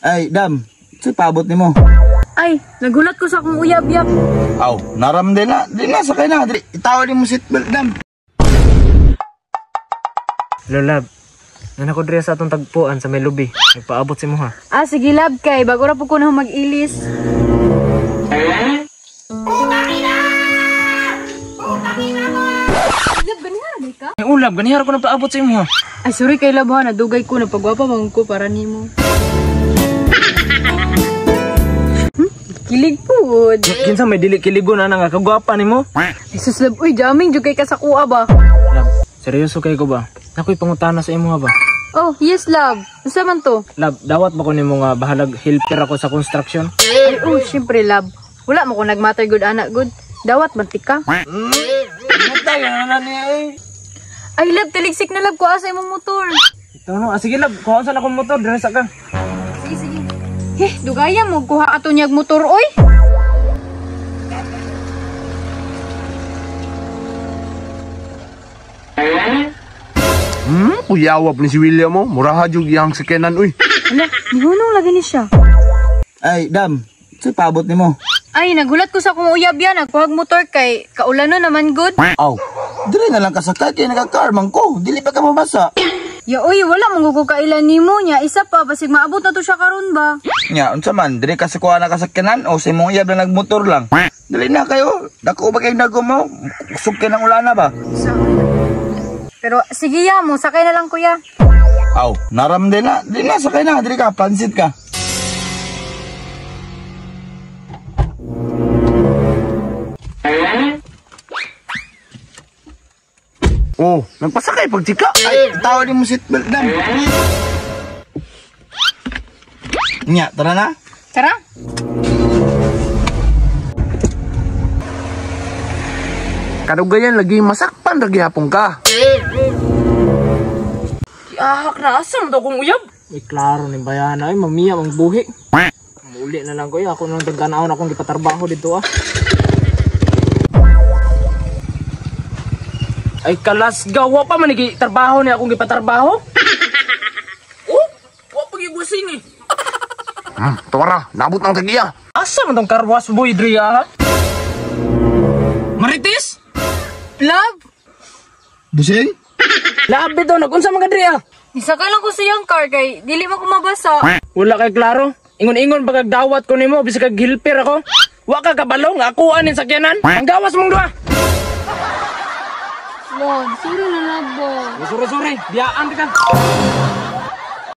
Ay, Dam, sa paabot nimo. Ay, nagulat ko sa akong uyab-yab. Aw, naram din na. Di na, sakay na. Dili, itawa din mo seatbelt, Dam. Hello, love. Nan ako diri sa atong tagpuan sa may lubi. Nagpaabot si mo ha. Ah, sige love kay bago ra po ko na mag-ilis. Love, ganihara di ka? Ay, ulab, ganihara ko nagpaabot sa imo ha. Ay, sorry kay love ha, nadugay ko, napagwapa man ko para nimo. Kilig pud. Kinsa may dili kiligon ana nga kagwapa nimo? Ay, sus love, uy, jamming jud kay ka sa kuha ba? Love, seryoso kay ko ba? Nakoy pangutana sa imo ha ba? Oh, yes love. Unsa man to? Love, dawat ba ko nimo nga bahalag helper ako sa construction? Ay, oh, syempre love. Wala mo ko nagmatter good anak good. Dawat man tika. Mutay na niya eh. Ay love, taligsik na love ko asa imong motor. Ito no, ah, sige love, kuha sa akong motor diri sa ka. Sige, sige. Eh, dugaya mo kuha ato niyag motor oy. Kuyawap ni si William mo. Muraha jug iyang sakyanan uy. Ala, nihunong lagi ni siya. Ay, Dam, sa paabot nimo. Ay, nagulat ko sa akong uyab yan. Nagkuhag motor kay kaulano naman good. Aw, dili na lang kasakay kay nagka-car man ko. Dili pa ka mabasa. Ya oy, wala mong ko kailan nimo niya. Isa pa basig maabot na to siya karon ba. Nya, unsa man, dili ka sa kuha na kasakyanan o sa imong uyab na nagmotor lang. Dili na kayo. Dako ba kay nago mo? Kusog kay nang ulana ba? Pero sige ya mo, sakay na lang kuya. Aw, naram din na. Dili na, sakay na. Dili ka, pansit ka. Oh, nagpasakay pagchika. Ay, tawa din mo seatbelt, Dam. Nya, tara na. Tara. Kadugayan lagi masakpan ra gihapon ka. Ahak na asa man daw kong uyab. Ay, klaro ni bayana ay mamiya mang buhi. Muli na lang ko ako nang tagtanawon akong gipatrabaho dito ah. Ay kalas gawa pa man ni trabaho ni akong gipatrabaho. Oh, wa pa gigusing eh. Tuwara, nabot ng tagiya. Asa man tong carwash boy diri ah? Marites? Love, Busing? Labi to nagunsa man ka diri ah? isakay lang ko sa iyang car kay dili man ko mabasa. Wala kay klaro. Ingon-ingon pag dawat ko nimo bisag kag helper ako. Wa ka kabalo nga ako anin sakyanan. Ang gawas mong duha. Love, sorry na love ba. Sorry sorry, biyaan ka.